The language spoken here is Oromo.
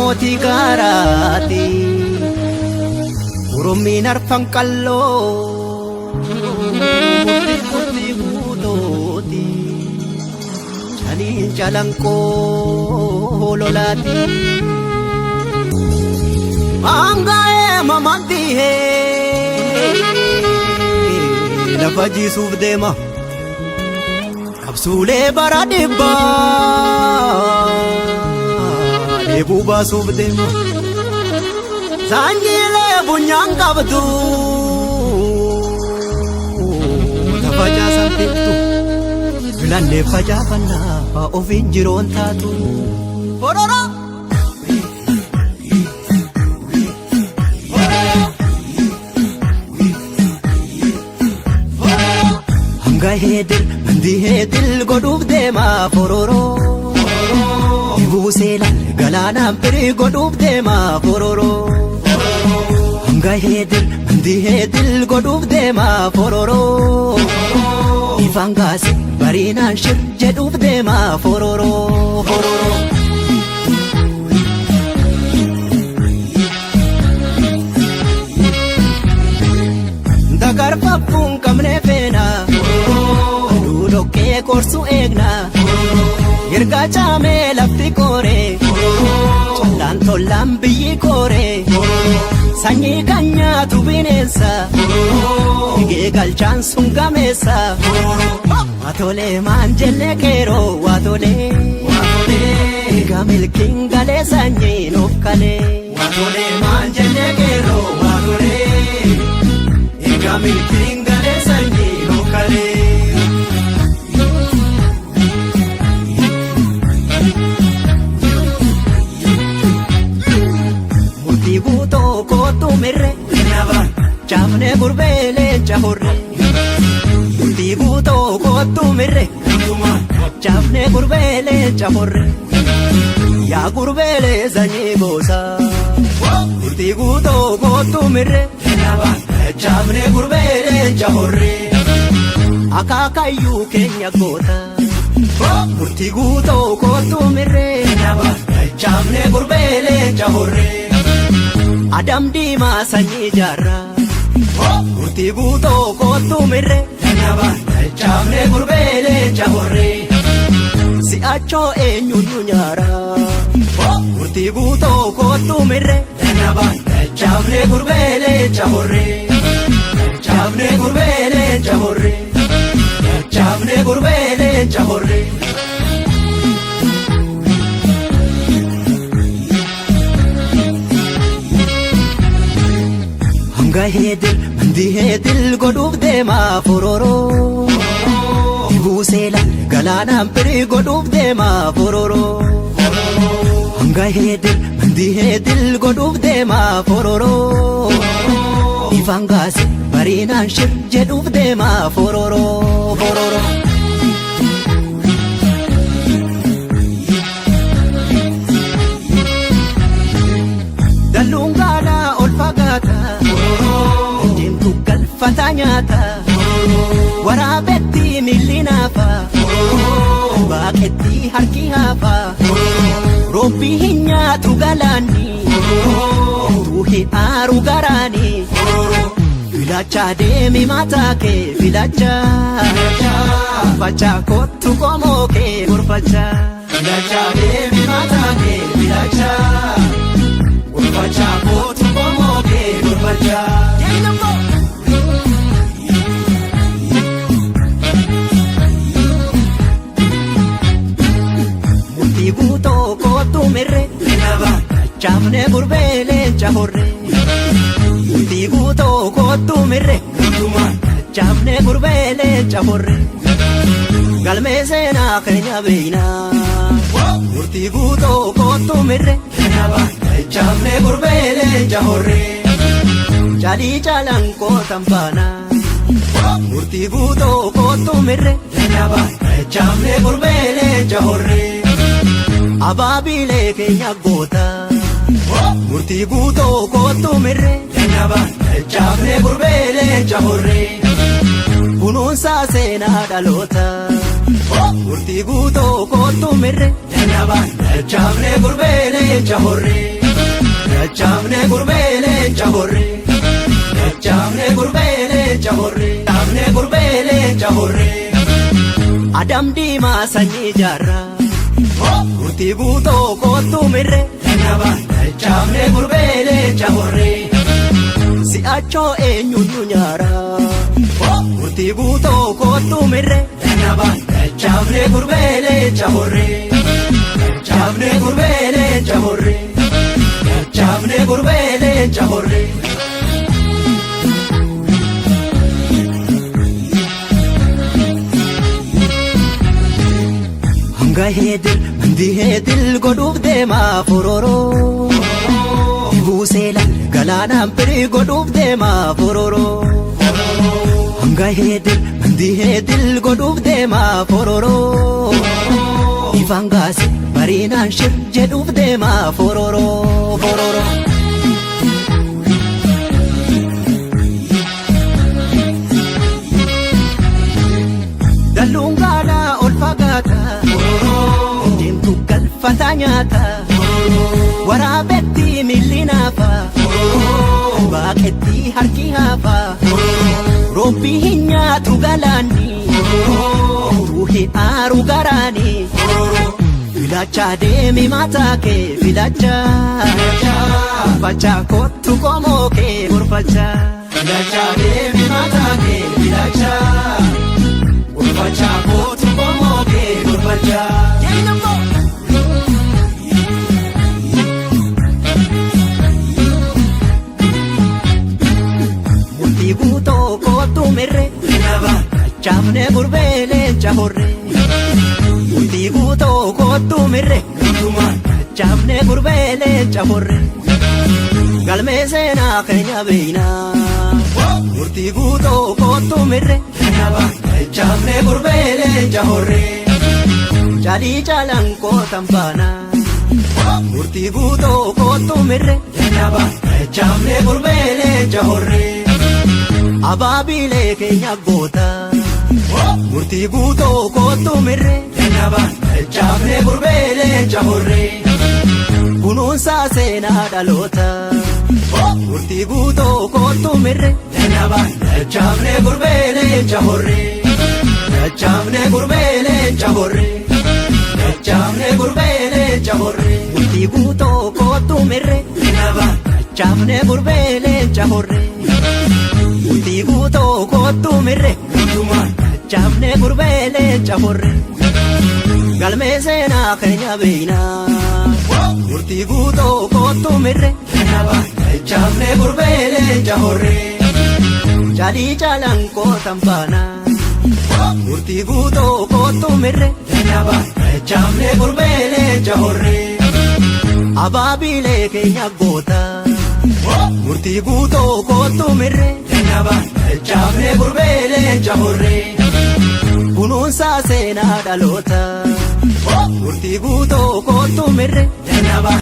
mootii gaaraati. Orommiin arfan qalloo murtii murtii guutuuti. Caliin calanqoo lolaati. Aangaa'ee mamandihee lafa jiisuuf deema. Qabsuulee bara dhibbaa dheebuu baasuuf deema. Saanyiilee bunyaan qabdu tafacaasan beektu filannee facaafannaa ofiin jiroon taatu. Hororo! Hanga heedil mandi heedil godhuuf deema fororoo. Dibuu seelaan galaanaan firii godhuuf deema fororoo. Hanga heedil mandi heedil godhuuf deema fororoo. Ifaan gaase bariinaan shir jedhuuf deema fororoo fororoo. Dagarfaffuun qabnee feena. Aduu dhoqqee qorsu eegna. Erga caamee lafti kooree. Collaan tollaan biyyi kooree. Sanyii kan nyaatu bineensa. Eegee galchaan sun gameessa. Waatolee maan jennee qeeroo waatolee. Egaa milkiin galee sanyii nuuf kalee. Waatolee maan jennee qeerroo waatolee. Egaa milkiin galee sanyii nuuf kalee. Murtii guutoo kootu mirre. Caafnee gurbee leenca horre. Murtii guutoo kootu mirre. Caafnee gurbee leenca horre. Yaa gurbeelee sanyii goosa. Murtii guutoo kootu mirre. Caafnee gurbee leenca horre. Akaakayyuu keenya goota. Murtii guutoo kootu mirre. Caafnee gurbee leenca horre. Adam diimaa sanyii jaarraa. Murtii guutoo kootu mirre. Caafnee gurbee leenca horre. Si'achoo eenyuun nu nyaara. Murtii guutoo kootu mirre. Caafnee gurbee leenca horre. Caafnee gurbee leenca horre. Caafnee gurbee leenca horre. Hanga heedil mandi heedil godhuuf deema fororoo. Dibuu seelaan galaanaan firii godhuuf deema fororoo. Hanga heedil mandi heedil godhuuf deema fororoo. Ifaan gaase bariinaan shir jedhuuf deema fororoo fororoo. Dalluun gaalaa ol fagaata. Deemtu galfata nyaata. Waraabetti miilli naafa. Baaqetti harki haafa. Roobbi hin nyaatu galaanni. Tuu hin aaru garaani. Filacha deemi mataa kee filacha. Gorfacha kottu qomoo kee gorfacha. Filacha deemi mataa kee filacha. Gorfacha kootu qomoo kee gorfacha. Murtii guutoo kootu mirre. Caafnee gurbee leenca horre. Murtii guutoo kootu mirre. Caafnee gurbee leenca horre. Galmee seenaa keenya beeknaa. Murtii guutoo kootu mirre. Caafnee gurbee leenca horre. Calii calanqoo tambaanaa. Murtii guutoo kootu mirre. Caafnee gurbee leenca horre. Abaabilee keenya goota. Murtii guutoo kootu mirre. Caafnee gurbee leenca horre. Kunuunsaa seenaa dhaloota. Murtii guutoo kootu mirre. Caafnee gurbee leenca horre. Dachaafne gurbee leenca horree. Dachaafne gurbee leenca horree. Dachaafne gurbee leenca horree. Adam diimaa sanyii jaarraa. Murtii guutoo kootu mirree. Dachaafne gurbee leenca horree. Si'achoo eenyuun nu nyaara. Murtii guutoo kootu mirree. Dachaafne gurbee leenca horree. Dachaafne gurbee leenca horree. Dachaafne gurbee leenca horree. Hanga heedil mandi heedil godhuuf deemaa fororoo. Buusee laal galaanaan firii godhuuf deemaa fororoo. Hanga heedil mandi heedil godhuuf deemaa fororoo. Ifaan gaase bariinaan shir jedhuuf deemaa fororoo fororoo. Dalluun gaalaa ol fagaata. Deemtu galfataa nyaata. Waraabetti miilli naafa. Baaqetti harki haafa. Roobbii hin nyaatu galaanni. Ruuhi aaru garaani. Filachaa deemi mataa kee filachaa. Fachaa kottu qomoo kee gorfachaa. Filachaa deemi mataa kee filachaa. Gorfachaa kottu qomoo kee gorfachaa. Murtii guutoo kootu mirree. Dachaafne gurbee leenca horree. Murtii guutoo kootu mirree. Dachaafne gurbee leenca horree. Galmee seenaa keenya beeknaa. Murtii guutoo kootu mirree. Dachaafne gurbee leenca horree. Caalii caalaan kootan baanaa. Murtii guutoo kootu mirree. Dachaafne gurbee leenca horree. Abaabilee keenya goota. Murtii guutoo kootu mirree. Dachaafne gurbee leenca horree. Kunuunsaa seenaa dhaloota. Murtii guutoo kootu mirree. Dachaafne gurbee leenca horree. Dachaafne gurbee leenca horree. Dachaafne gurbee leenca horree. Murtii guutoo kootu mirree. Dachaafne gurbee leenca horree. Murtii guutoo kootu mirree. Dachaafne gurbee leenca horree. Galmee seenaa keenya beeknaa. Murtii guutoo kootu mirree. Dachaafne gurbee leenca horree. Caalii caalaan kootan baanaa. Murtii guutoo kootu mirree. Dachaafne gurbee leenca horree. Abaabilee keenya goota. Murtii guutoo kootu mirree. Dachaafne gurbee leenca horree. Kunuunsaa seenaa dhaloota. Murtii guutoo kootu mirree.